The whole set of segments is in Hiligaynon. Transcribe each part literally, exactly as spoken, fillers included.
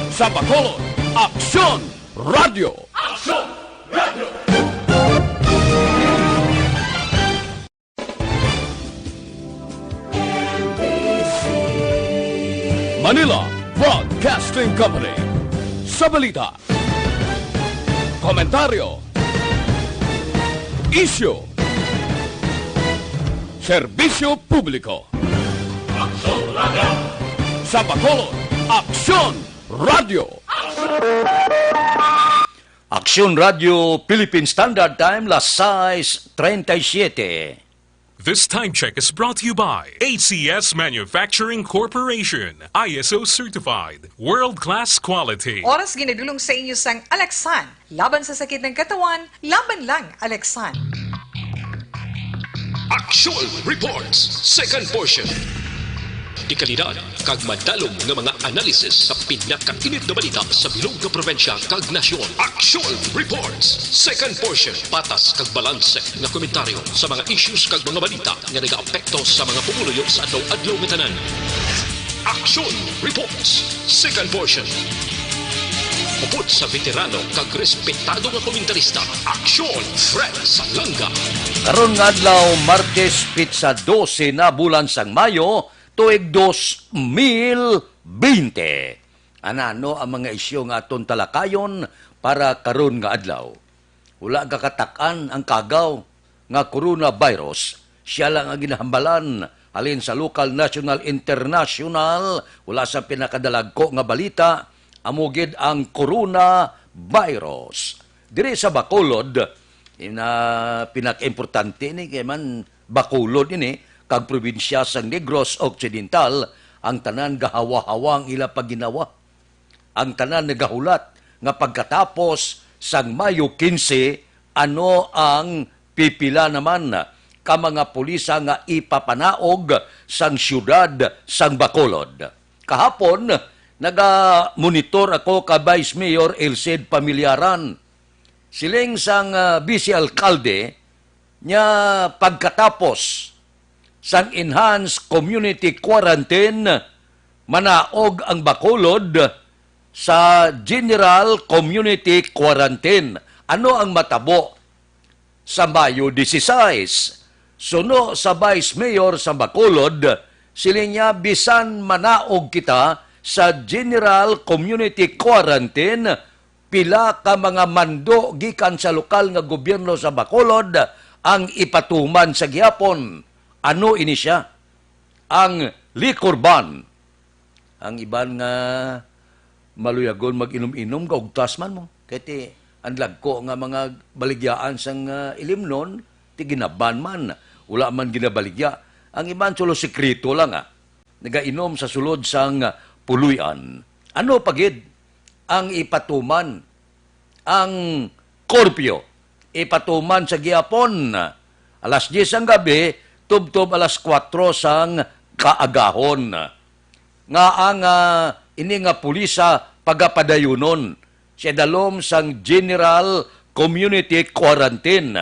Sa Bacolod, Aksyon Radio. Manila Broadcasting Company. Sa balita, komentaryo, isyu, serbisyo publiko. Sa Bacolod, Aksyon Radio. Aksyon Radio Philippine Standard Time, las sais treinta y siete. This time check is brought to you by A C S Manufacturing Corporation, I S O certified, world-class quality. Oras ginadulong sa inyo sang Alaxan laban sa sakit ng katawan, laban lang Alaxan. Action Reports, second portion. Dekalidad kag madalom nga mga analysis sa pinakainit nga balita sa bilog nga probinsya kag nasyon. Action Reports, second portion. Patas kag balanse nga komentaryo sa mga issues kag mga balita nga nagaapekto sa mga pumuluyo sa adlaw-adlaw nga tanan. Action Reports, second portion. Upod sa veterano kag respetado nga komentarista, Aksyon Fred Salanga. Karon nga adlaw, Martes, pitsa dose na, bulan sang Mayo, tuig dos mil bente. Anano ang mga isyu nga aton talakayon para karon nga adlaw? Wala gakatak-an ang kagaw nga coronavirus. Sia lang ang ginahambalan halin sa lokal, national, international. Wala sa pinakadalagko nga balita, amo gid ang coronavirus. Diri sa Bacolod, ina pinakaimportante ni kay man Bacolod ini kag probinsya sang Negros Occidental, ang tanan gahawa-hawa ang ila pagginawa. Ang tanan nagahulat nga pagkatapos sang Mayo kinse, ano ang pipila naman ka mga pulisa nga ipapanaog sang siyudad sang Bacolod. Kahapon, naga-monitor ako ka Vice Mayor Elcid Pamillaran. Siling sang, ah, Vice Alkalde, nya pagkatapos sang enhanced community quarantine, manaog ang Bacolod sa general community quarantine. Ano ang matabo sa Mayo dieciséis? Suno sa Vice Mayor sa Bacolod, siling niya, bisan manaog kita sa general community quarantine, pila ka mga mando gikan sa lokal nga gobyerno sa Bacolod ang ipatuman sa gihapon. Ano ini sia? Ang liquor ban. Ang iban nga maluyagon mag-inom-inom, gaugtas man mo. Kay ti, ang dagko nga mga baligyaan sang, ah, ilimnon, ti ginaban man. Wala man ginabaligya. Ang iban sulo sikreto lang, ah. Nagainom sa sulod sang puloy-an. Ano pa gid ang ipatuman? Ang curfew ipatuman sa gihapon, alas diyes sang gabi tubtob alas kuwatro sang kaagahon. Nga ang, ah, ini nga pulisa pagapadayunon sa idalom sang general community quarantine.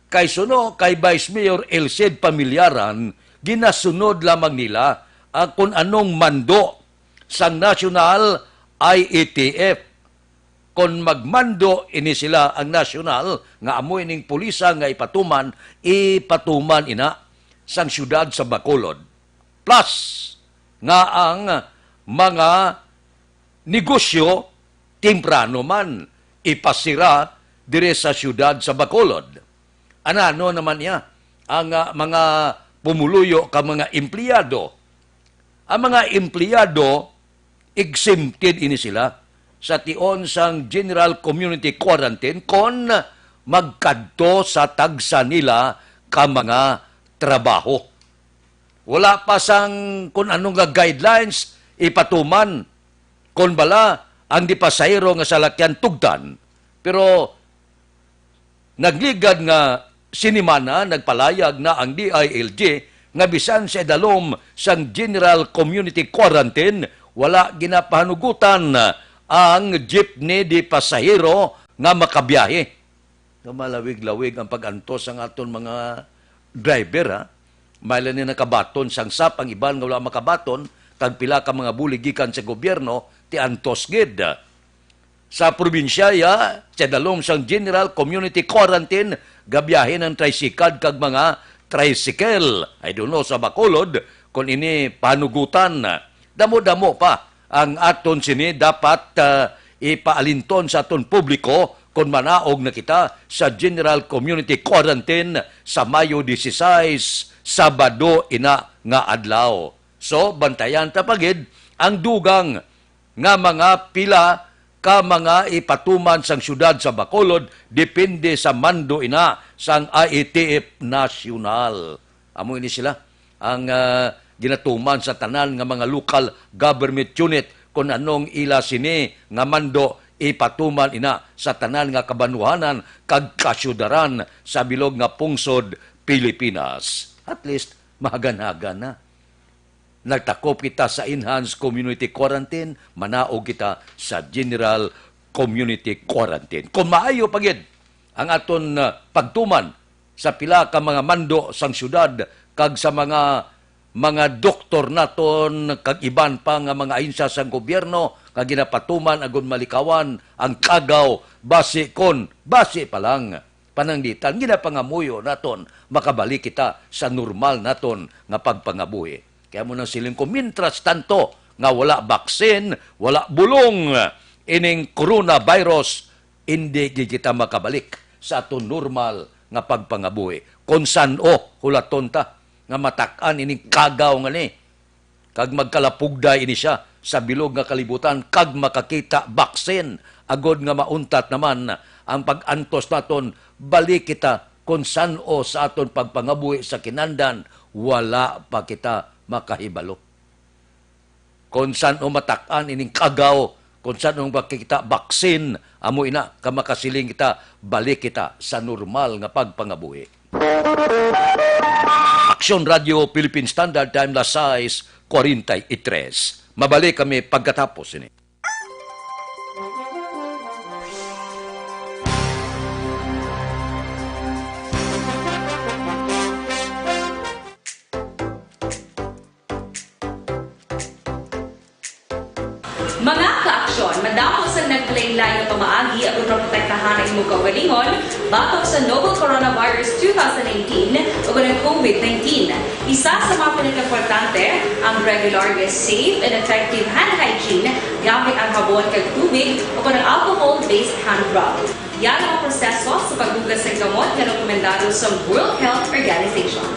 Kay suno kay Vice Mayor Elcid Pamillaran, ginasunod lamang nila ang kun anong mando sang National I A T F. Kon magmando ini sila, ang nasyonal, nga amo ining pulisa nga ipatuman, ipatuman ina sang siyudad sa Bacolod. Plus, nga ang mga negosyo temprano man ipasira diri sa siyudad sa Bacolod. Anano naman niya ang, ah, mga pumuluyo ka mga empleyado? Ang mga empleyado, exempted ini sila sa tion sang general community quarantine kon magkadto sa tagsa nila ka mga trabaho. Wala pa sang kun ano nga guidelines ipatuman kon bala ang di pasahero nga salakyan tugtan. Pero nagligad nga sinimana, nagpalayag na ang D I L G nga bisan sa idalom sang general community quarantine, wala ginapahanugutan ang jeepney de pasahero nga makabiyahe. Nga malawig-lawig ang pag-antos sang aton mga driver, ha? May lang ni nakabaton sang sap, ang iban nga wala makabaton, kag pila ka mga bulig gikan sa gobyerno, ti antos gid. Sa probinsya, ya, sa dalom sang general community quarantine, gabiyahin ang tricycad kag mga tricycle. I don't know sa Bacolod kung ini panugutan. Damo-damo pa ang aton sini dapat, ah, ipaalinton sa aton publiko kon manaog na kita sa general community quarantine sa Mayo dieciséis, Sabado ina nga adlaw. So, bantayan ta pa gid ang dugang nga mga pila ka mga ipatuman sang siyudad sa Bacolod, depende sa mando ina sang I A T F National. Amo ini sila ang, ah, ginatuman sa tanan nga mga local government unit kon anong ila sini nga mando ipatuman ina sa tanan nga kabanwahanan kag kasyudaran sa bilog nga pungsod Pilipinas. At least, mahagan-hagan na. Nagtakop kita sa enhanced community quarantine, manaog kita sa general community quarantine. Kung maayo pa gid ang aton, ah, pagtuman sa pila ka mga mando sang syudad kag sa mga, mga doktor naton kag iban pa nga mga ahensya sang gobyerno nga ginapatuman agud malikawan ang kagaw, basi kon, basi pa lang, pananglitan, ginapangamuyo naton makabalik kita sa normal naton nga pagpangabuhi. Kaya mo nang siling ko, mientras tanto nga wala baksin, wala bulong ining coronavirus, indi gid kita makabalik sa aton normal nga pagpangabuhi. Kon san-o, hulaton ta nga matak-an ining kagaw nga ni, kag magkalapugday ini sia sa bilog nga kalibutan, kag makakita baksin, agod nga mauntat naman ang pag-antos naton, balik kita kon san-o sa aton pagpangabuhi sa kinandan, wala pa kita makahibalo. Kon san-o matak-an ining kagaw, kon san-o makakita baksin, amo ina ka makasiling kita, balik kita sa normal nga pagpangabuhi. Aksyon Radio Philippine Standard Time, las sais cuarenta y tres. Mabalik kami pagkatapos ini. Mga ka-aksyon, madamo sang naglain-lain nga pamaagi aron maprotektahan ang imo kaugalingon batok sa novel coronavirus two thousand nineteen o ang COVID nineteen. Isa sa mga pinakaimportante ang regular nga safe and effective hand hygiene gamit ang habon kag tubig o ang alcohol-based hand rub. Yan ang mga proseso sa paghugas sang gamot nga rekomendado sa World Health Organization.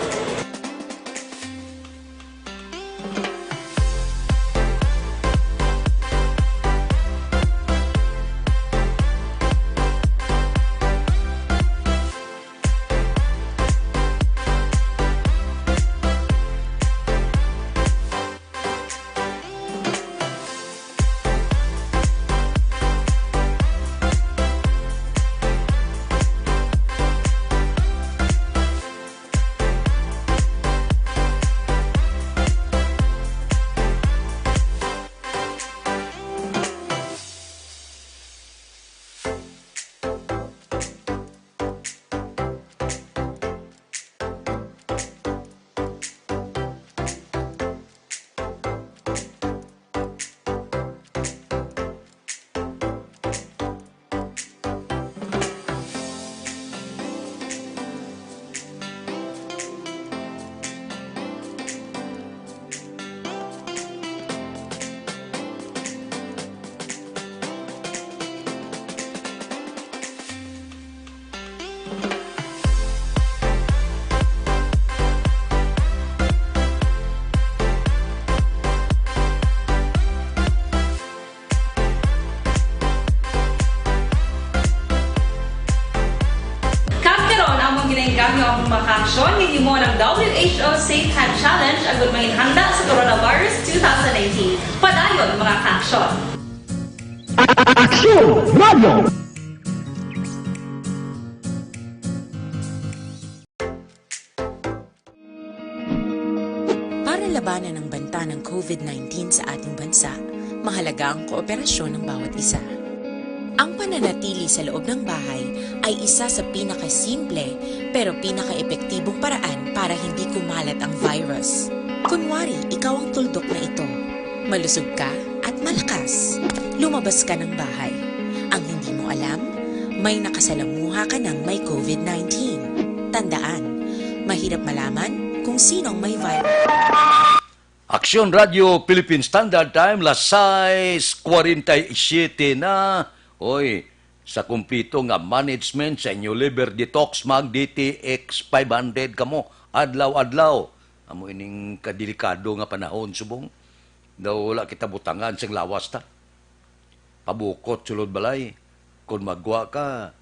Kag karon, amon ginainggangyo ang mga kaaksyon nga gihimo ng W H O Safe Hand Challenge agud manginhanda sa coronavirus two thousand nineteen. Padayon, mga kaaksyon. Aksyon Radio! Para labanan ang banta ng COVID nineteen sa ating bansa, mahalaga ang kooperasyon ng bawat isa. Ang pananatili sa loob ng bahay ay isa sa pinakasimple pero pinakaepektibong paraan para hindi kumalat ang virus. Kunwari, ikaw ang tuldok na ito. Malusog ka at malakas. Lumabas ka ng bahay. Ang hindi mo alam, may nakasalamuha ka ng may covid nineteen. Tandaan, mahirap malaman kung sinong may virus. Aksyon Radio Philippine Standard Time, las sais cuarenta y siete na. Oy, sa kumpleto nga management sa inyo liver detox, mag D T X five hundred kamo adlaw-adlaw. Amo ining kadelikado nga panahon subong. Daw wala kita butangan sing lawas ta. Pabukot sulod balay. Kon magwa ka,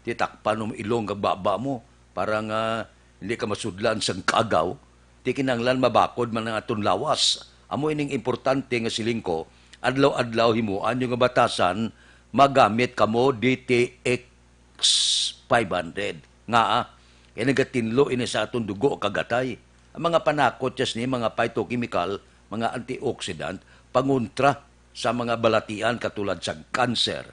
ti takpan mo ilong kag baba mo para nga hindi ka masudlan sang kaagaw. Ti kinahanglan mabakod man ang aton lawas. Amo ining importante nga siling ko, adlaw-adlaw himuan yung nga batasan, magamit kamo D T X five hundred. Nga, ah, kay nagatinlo ini sa aton dugo kag atay. Ang mga panakot, just ni mga phytochemical, mga antioxidant, pangontra sa mga balatian katulad sa cancer,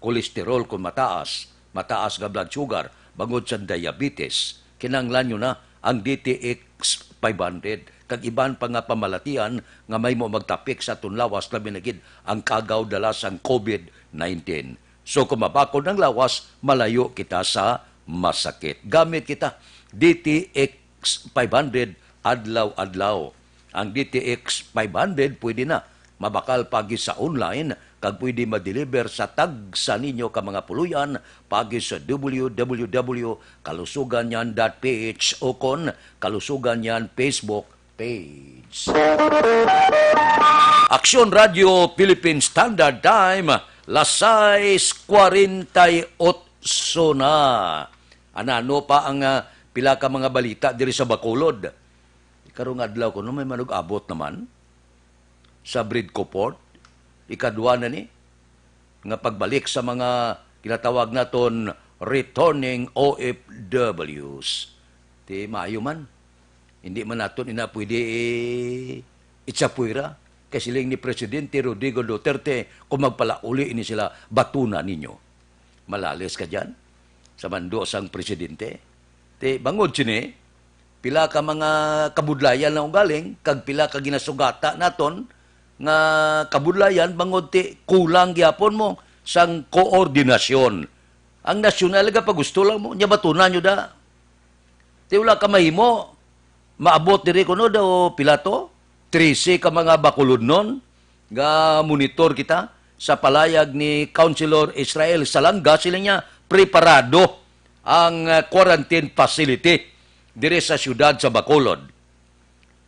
cholesterol kon mataas, mataas nga blood sugar, bangod sa diabetes, kinahanglan nyo na ang D T X five hundred kag iban pa nga pamalatian nga may mo magtapik sa aton lawas, labi na gid ang kagaw dala sang covid nineteen. So, kung mabakod ang lawas, malayo kita sa masakit. Gamit kita D T X five hundred adlaw-adlaw. Ang D T X five hundred pwede na mabakal pagi sa online kag pwede ma-deliver sa tagsa ninyo ka mga puloy-an pagi sa W W W kalusugan yan dot P H o kon Kalusugan yan Facebook page. Aksyon Radio Philippine Standard Time, las sais cuarenta y ocho na. Anano pa ang, ah, pila ka mga balita diri sa Bacolod? Karong adlaw kuno may manug-abot naman sa Bridco Port. Ikadwa na ni nga pagbalik sa mga ginatawag naton returning O F Ws. Ti maayo man. Hindi man naton ina pwede i-, itsapuira. Kay siling ni Presidente Rodrigo Duterte, kung magpalauli ini sila, batuna ninyo. Malalis ka dyan sa mando sang presidente. Ti, bangod sini, pila ka mga kabudlayan na ugaling, kag pila ka ginasugata naton nga kabudlayan, bangod ti kulang gyapon mo sang koordinasyon. Ang nasyonal, ga pagusto lang mo, nya batuna nyo da. Ti wala ka mahimo. Maabot diri kuno daw pila to? Trese ka mga Bacolodnon nga monitor kita sa palayag ni Councilor Israel Salanga, sila niya preparado ang, ah, quarantine facility diri sa siyudad sa Bacolod.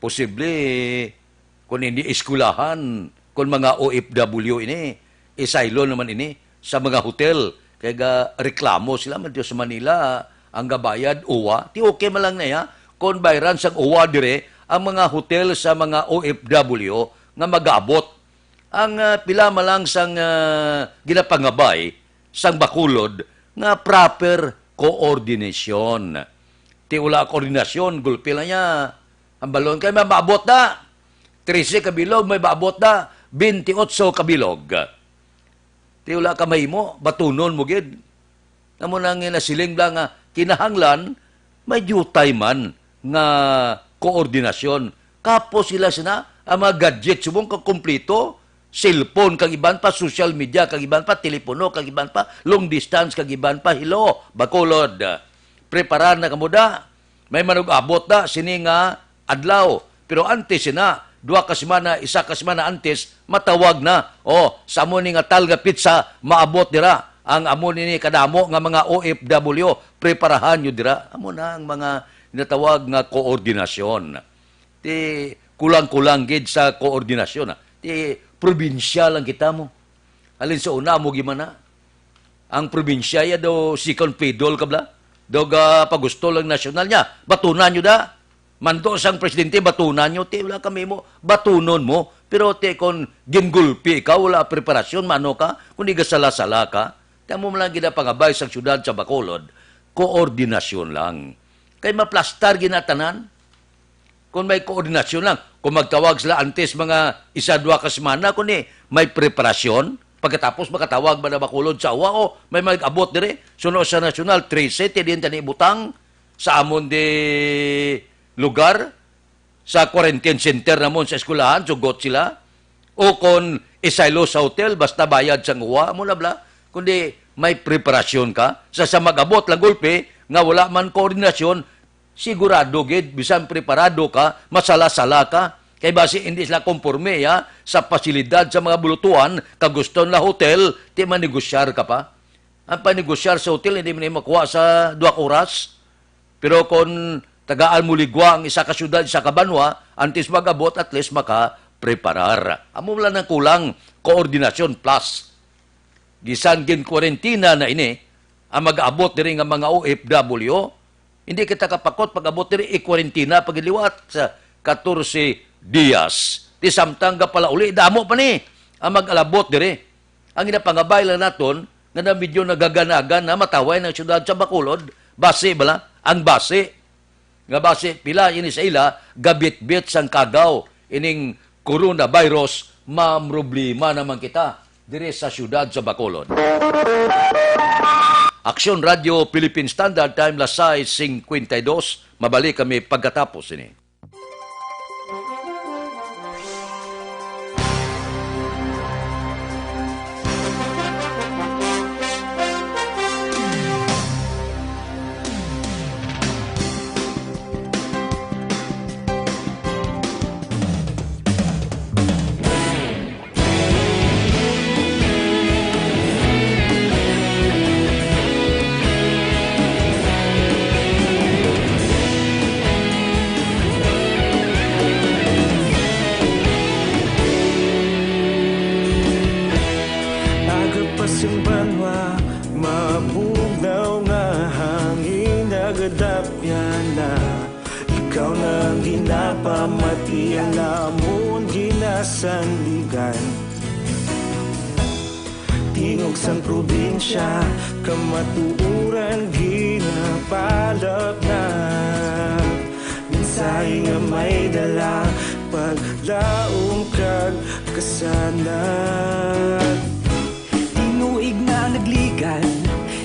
Posible, kung hindi eskwelahan, kung mga O F W ini, isaylo naman ini sa mga hotel. Kay ga reklamo sila, man sa Manila, ang gabayad, uwa. Ti okay man lang na ya, kung bayran sang uwa dire, ang mga hotel sa mga O F W nga mag-aabot. Ang, ah, pila man lang sang, ah, ginapangabay sang Bacolod nga proper coordination. Ti wala koordinasyon, gulpi lang niya. Ang balon kay may maabot na. Trese ka bilog, may maabot na. Bente otso ka bilog. Ti wala ka mahimo, batunon mo gid. Amo na nga nasiling bala nga kinahanglan, may diutay man nga koordinasyon. Kapo sila sina, ang mga gadget subong ka kompleto, cellphone kag iban pa, social media kag iban pa, telepono kag iban pa, long distance kag iban pa. Hello, Bacolod. Preparar na kamo da. May manug-abot na sini nga adlaw. Pero antes sina, duha ka semana, isa ka semana antes, matawag na. O, sa amo ni nga tal nga pitsa, maabot dira ang amo ni kadamo nga mga O F W. Preparahan nyo dira. Amo na ang mga natawag nga koordinasyon. Ti kulang-kulang gid sa koordinasyon, ah. Ti probinsya lang kita mo. Halin sa una, amo gid man na. Ang probinsya ya daw second fiddle ka bala. Daw ga pagusto lang nasyonal niya. Batunan nyo da. Manto sang presidente, batunan nyo. Ti wala kami mo. Batunon mo. Pero ti kon gingulpi ka, wala preparasyon, mano ka, kung di gasala-sala ka. Ti amo man lang ginapangabay sang syudad sa Bacolod, koordinasyon lang. Kay maplastar ginatanan. Kung may koordinasyon lang, kung magtawag sila antes mga isa, dua ka semana, kung ni may preparasyon, pagkatapos makatawag ba na Bacolod sa uwa, o may mag-abot dire, suno sa nasyonal, trese, ti diin tani butang sa amon di lugar, sa quarantine center namon sa eskwelahan, sugot sila. O kon isaylo sa hotel, basta bayad sang uwa, amo na bala. Kundi may preparasyon ka. Sa, sa mag-abot lang gulpi, nga wala man koordinasyon, sigurado gid, bisan preparado ka, masala-sala ka. Kay basi hindi sila komporme, ha, sa pasilidad sa mga bulutuan, kag gusto nila hotel, ti manegosyar ka pa. Ang panegosyar sa hotel, hindi man makuha sa duha ka oras. Pero kung tagaan mo ligwa ang isa ka syudad, isa ka banwa, antes mag-abot, at least makapreparar. Amo lang ang kulang, koordinasyon plus. Bisan gin-kwarentina na ini, ang mag-abot diri nga mga O F W, hindi kita kapakot pag-abot diri, i-kwarentina pag liwat sa katorse dias. Ti samtang gapalauli, damo pa ni ang mag-alabot diri. Ang ginapangabay lang naton, nga na medyo nagaganagan na mataway ng siyudad sa Bacolod, basi bala, ang basi, nga basi pila ini sa ila, gabitbit sang kagaw, ining coronavirus, mamroblema naman kita diri sa siyudad sa Bacolod. Aksyon Radio Philippine Standard Time, las sais cincuenta y dos. Mabalik kami pagkatapos ini. Aga pa sing banwa, mabugnaw nga hangin nagadapyan na. Ikaw na ang ginapamati, ang amon ginasandigan. Tingog sang probinsya, kamatuoran ginapalapnag. Mensahe nga may dala, paglaom kag kasanag. Tinuig na nagligad,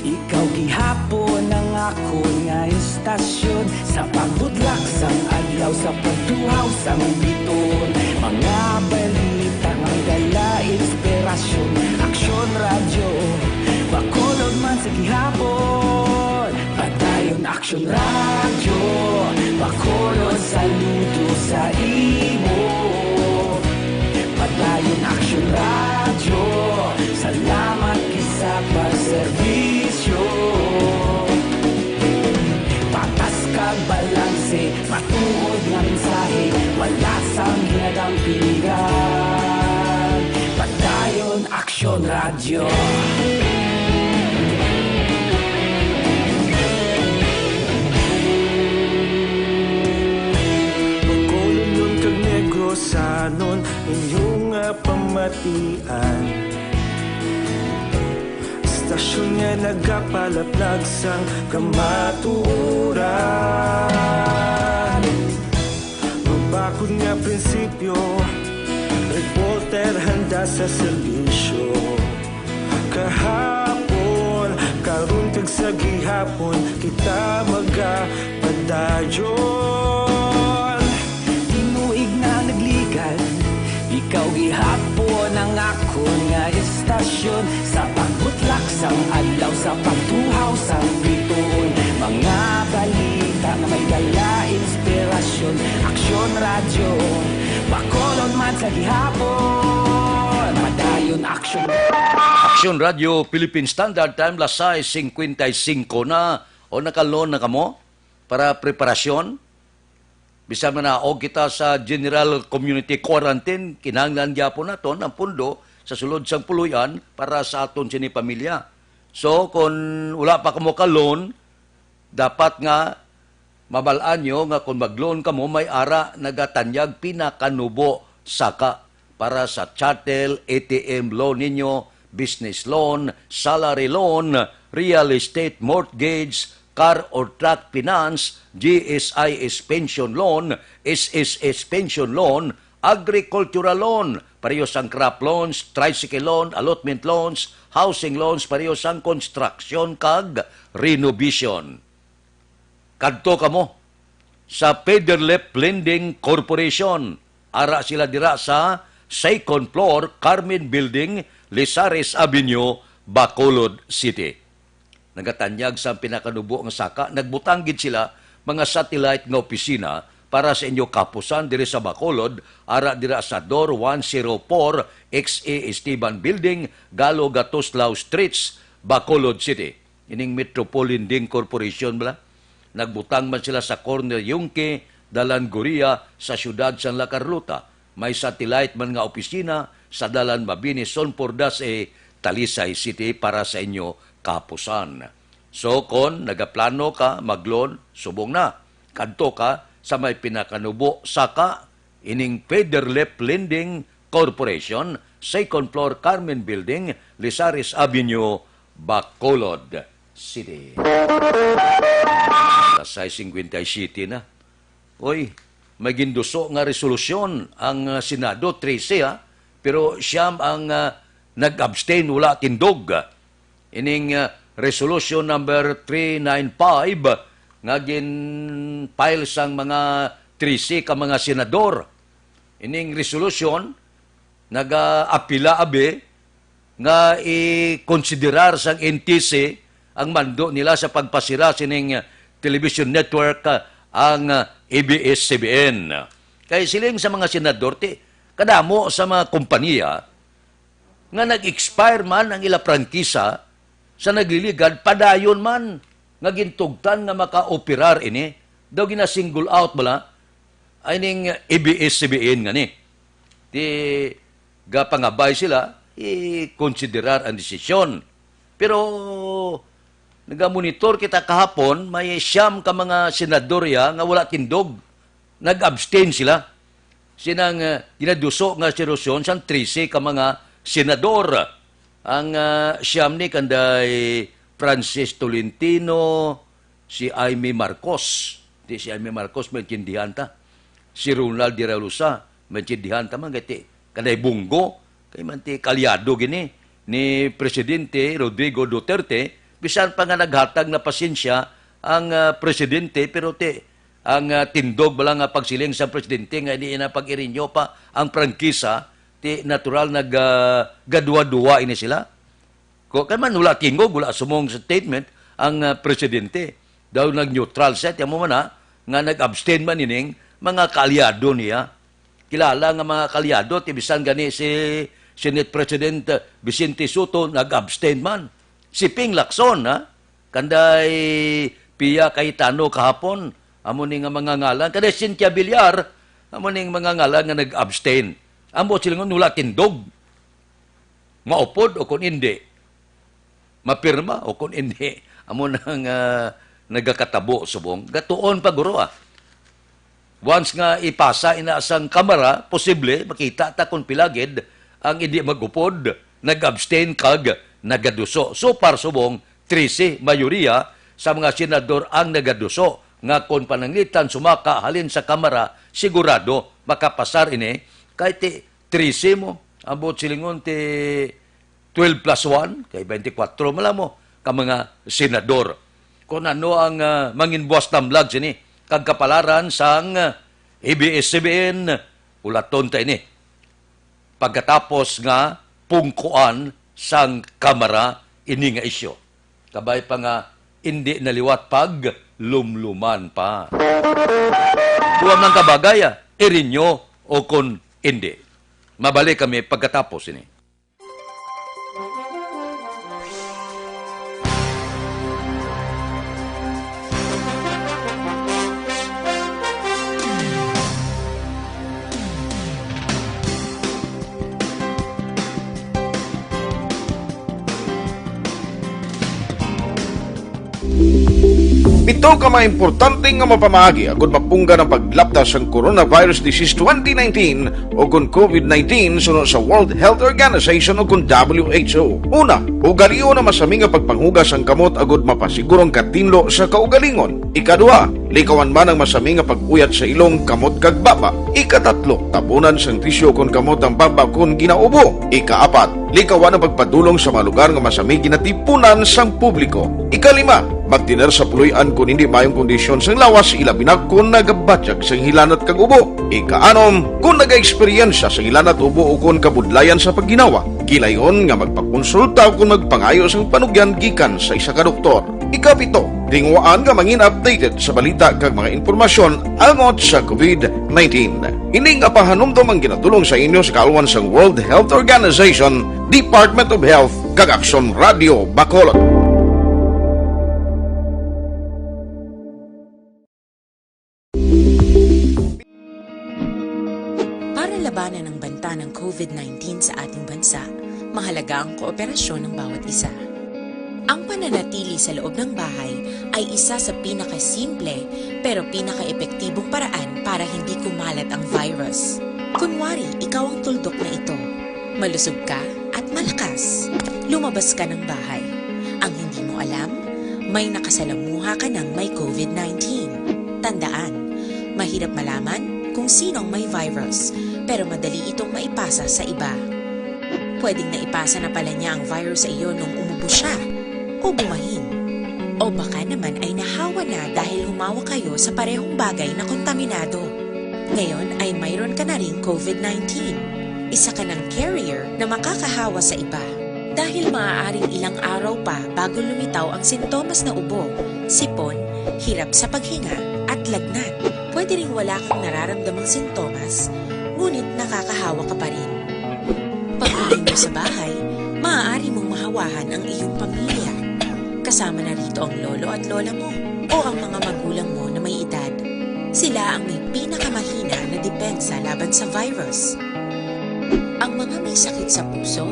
ikaw gihapon ang akon nga istasyon. Sa pagbudlak sang adlaw, sa pagtuhaw sang bituon, mga balita nga may dala inspirasyon. Aksyon Radyo, Bacolod man sa gihapon. Padayon Aksyon Radyo, Bacolod, saludo sa imo. Padayon Aksyon Radyo, salamat gid sa pagserbisyo. Patas kag balanse, matuod nga mensahe, wala sang ginadampingan. Padayon Aksyon Radyo. Bacolodnon kag Negrosanon, inyo nga pamatian. Istasyon nga nagapalaplag sang kamatuoran. Mabakod nga prinsipyo, reporter handa sa serbisyo. Kahapon, karon kag sa gihapon, kita magapadayon. Tinuig na nagligad, ikaw gihapon ang akon nga istasyon. Sa pagbutlak sang adlaw, sa pagtuhaw sang bituon, mga balita nga may dala inspirasyon. Aksyon Radyo, Bacolod man sa gihapon. Padayon Aksyon. Aksyon Radyo Philippine Standard Time, las sais cincuenta y cinco na. O, naka-loan na kamo para preparasyon? Bisan manaog kita sa General Community Quarantine, kinahanglan gyapon naton ang pundo sa sulod sang puloy-an para sa aton sini pamilya. So, kon wala pa kamo ka-loan, dapat nga mabal-an nyo nga kon mag-loan kamo, may ara nagatanyag pinakanubo saka para sa chattel, A T M loan ninyo, business loan, salary loan, real estate mortgage, car or truck finance, G S I S pension loan, S S S pension loan, agricultural loan, pareho sang crop loans, tricycle loan, allotment loans, housing loans, pareho sang construction kag renovation. Kadto kamo sa Federlip Lending Corporation. Ara sila dira sa second floor, Carmen Building, Lizares Avenue, Bacolod City. Nagatanyag sa pinakanubo nga saka, nagbutang gid sila mga satellite nga opisina para sa inyo kapusan diri sa Bacolod, ara dira sa Door one zero four X A Esteban Building, Galo Gatuslao Streets, Bacolod City. Ining Metropole Lending Corporation bala. Nagbutang man sila sa corner Yungque, Dalan Goria sa siyudad sang La Carlota. May satellite man nga opisina sa Dalan Mabini, Son Pordas, eh, Talisay City para sa inyo kapusan. So, kon nagaplano ka mag-loan, subong na. Kadto ka sa may pinakanubo saka ining Federlip Lending Corporation, second floor, Carmen Building, Lizares Avenue, Bacolod City. Alas sais cincuenta y siete na. Oy, may ginduso nga resolusyon ang, ah, Senado, trese, ha? Pero siyam ang, ah, nag-abstain, wala tindog. Ining, ah, Resolution number three nine five nga gin-file sang mga trese ka mga senador. Ining resolution nagaapila abi nga i-konsiderar sang N T C ang mando nila sa pagpasira sining television network, ah, ang, ah, A B S C B N. Kay siling sa mga senador, ti, kadamo sa mga kompanya nga nag-expire man ang ila prangkisa sa nagliligad, padayon man nga gintugtan nga maka-operar ini, daw gina-single out bala ay ning A B S C B N nga ni. Ti gapangabay sila, i-konsiderar ang desisyon. Pero nagamonitor kita kahapon, may siyam ka mga senador ya nga wala tindog. Nag-abstain sila. Sinang, ah, ginaduso nga resolusyon sang trese ka mga senador. Ang, ah, siyam ni kanday Francis Tolentino, si Imee Marcos. Di si Imee Marcos, maintindihan ta. Si Ronald de la Rosa, maintindihan ta man, kay ti, kanday Bong Go, kay man ti kaalyado gini ni Presidente Rodrigo Duterte, bisan pa nga naghatag na pasensya ang, ah, presidente, pero ti, ang, ah, tindog bala nga pagsiling sa presidente nga hindi na pag-irinyo pa ang prangkisa, ti natural nag, ah, gaduwa-duwa ini sila. Ko, kay man wala tingog, wala sumong sa statement ang, ah, presidente. Daw nag-neutral siya, tiyan mo man, ha, nga nag-abstain man ining mga kaalyado niya. Kilala nga mga kaalyado, ti bisan gani si Senate President, ah, Vicente Sotto nag-abstain man. Si Ping Lacson, ha? Kanday Pia Cayetano kahapon, amo ni nga mga ngalan. Kanday Cynthia Villar, amo ni nga mga ngalan nga nag-abstain. Amo sila nga wala tindog. Maupod o kung hindi, mapirma o kung hindi, amo na nga nagakatabo subong. Gatuon pa guro, ah. Once nga ipasa ina sang Kamara, posible makita ta kung pila gid ang hindi mag-upod, nag-abstain kag nagaduso. So far subong, trese, mayoriya sa mga senador ang nagaduso nga kon pananglitan sumaka halin sa Kamara, sigurado makapasar ini kay ti-, trese mo, ang buot silingon ti twelve plus one, kay twenty-four man lang mo ka mga senador. Kung ano ang, ah, manginbuas tamlag sini, kag kapalaran sang, ah, A B S C B N, ulaton ta ini. Pagkatapos nga pungkuan sang Kamara ini nga isyu. Kabay pa nga, indi na liwat pag lumluman pa. Duwa man ka bagay, ah, irinyo o kon indi. Mabalik kami pagkatapos ini. Pito ka mga importante nga mapamaagi agud mapunggan ang paglapda sang coronavirus disease twenty nineteen o kon COVID nineteen suno sa World Health Organization o kon W H O. Una, ugalion ang masami nga pagpanghugas sang kamot agud mapasiguro ang katinlo sa kaugalingon. Ikaduha, likawan man ang masami nga pag-uyat sa ilong, kamot kag baba. Ikatatlo, tabunan sang tisyu kon kamot ang baba kon ginaubo. Ikaapat, likawan ang pagpadulong sa mga lugar nga masami ginatipunan sang publiko. Ikalima, Pagtener sa puloy-an kon hindi maayong kondisyon sang lawas, ilabi na kon nagabatyag sang hilanat kag ubo. Ikaanom, kon nagaeksperyensya sang hilanat, ubo, o kon kabudlayan sa pagginawa, gilayon nga magpakonsulta o kon magpangayo sang panugyan gikan sa isa ka doktor. Ikapito, tinguhaan nga mangin updated sa balita kag mga impormasyon angot sa COVID nineteen. Ini nga pahanumdom ang ginadul-ong sa inyo sa kaalwan sang World Health Organization, Department of Health, kag Aksyon Radio Bacolod. Para labanan ang banta ng COVID nineteen sa ating bansa, mahalaga ang kooperasyon ng bawat isa. Ang pananatili sa loob ng bahay ay isa sa pinakasimple pero pinakaepektibong paraan para hindi kumalat ang virus. Kunwari, ikaw ang tuldok na ito. Malusog ka at malakas. Lumabas ka ng bahay. Ang hindi mo alam, may nakasalamuha ka ng may COVID nineteen. Tandaan, mahirap malaman kung sino ang may virus, pero madali itong maipasa sa iba. Pwedeng naipasa na pala niya ang virus sa iyo nung umubo siya o bumahin. O baka naman ay nahawa na dahil humawak kayo sa parehong bagay na kontaminado. Ngayon ay mayroon ka na ring COVID nineteen. Isa ka ng carrier na makakahawa sa iba. Dahil maaaring ilang araw pa bago lumitaw ang sintomas na ubo, sipon, hirap sa paghinga, at lagnat. Pwede ring wala kang nararamdamang sintomas, ngunit nakakahawa ka pa rin. Pag-uwi mo sa bahay, maaari mong mahawahan ang iyong pamilya. Kasama na rito ang lolo at lola mo o ang mga magulang mo na may edad. Sila ang may pinakamahina na depensa laban sa virus. Ang mga may sakit sa puso,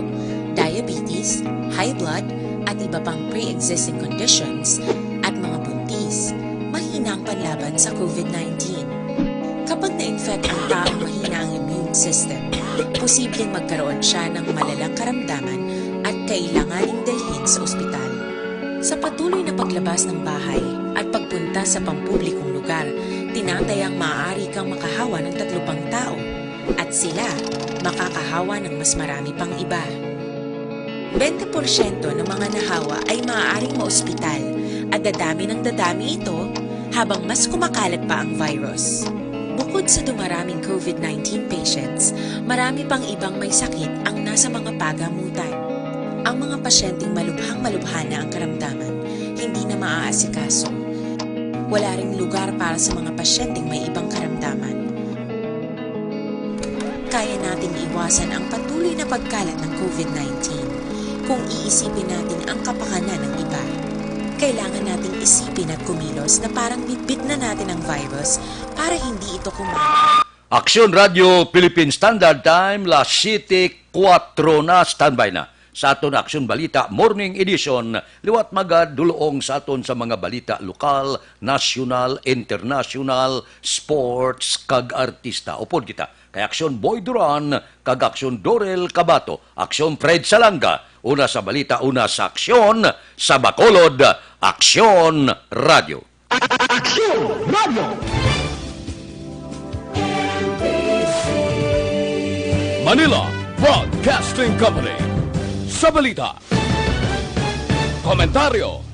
diabetes, high blood, at iba pang pre-existing conditions, at mga buntis, mahina ang panlaban sa COVID nineteen. Kapag na-infect ang taong mahina ang immune system, posibleng magkaroon siya ng malalang karamdaman at kailanganing dalhin sa ospital. Sa patuloy na paglabas ng bahay at pagpunta sa pampublikong lugar, tinatayang maaari kang makahawa ng tatlo pang tao, at sila makakahawa ng mas marami pang iba. Bente porsyento ng mga nahawa ay maaaring maospital at dadami ng dadami ito habang mas kumakalat pa ang virus. Bukod sa dumaraming COVID nineteen patients, marami pang ibang may sakit ang nasa mga pagamutan. Ang mga pasyenteng malubhang-malubha na ang karamdaman, hindi na maaasikaso. Wala ring lugar para sa mga pasyenteng may ibang karamdaman. Kaya nating iwasan ang patuloy na pagkalat ng COVID nineteen kung iisipin natin ang kapakanan ng iba. Kailangan nating isipin at kumilos na parang bitbit na natin ang virus para hindi ito kumalat. Aksyon Radio Philippine Standard Time, las siyete kuwatro na. Standby na sa aton Aksyon Balita Morning Edition, liwat magadulong sa aton sa mga balita lokal, nasyonal, internasyonal, sports, kag artista. Upod kita kay Aksyon Boy Duran kag Aksyon Dorel Cabato, Aksyon Fred Salanga, una sa balita, una sa aksyon, sa Bacolod, Aksyon Radio. Aksyon Radio. Manila Broadcasting Company. Sa balita, komentaryo,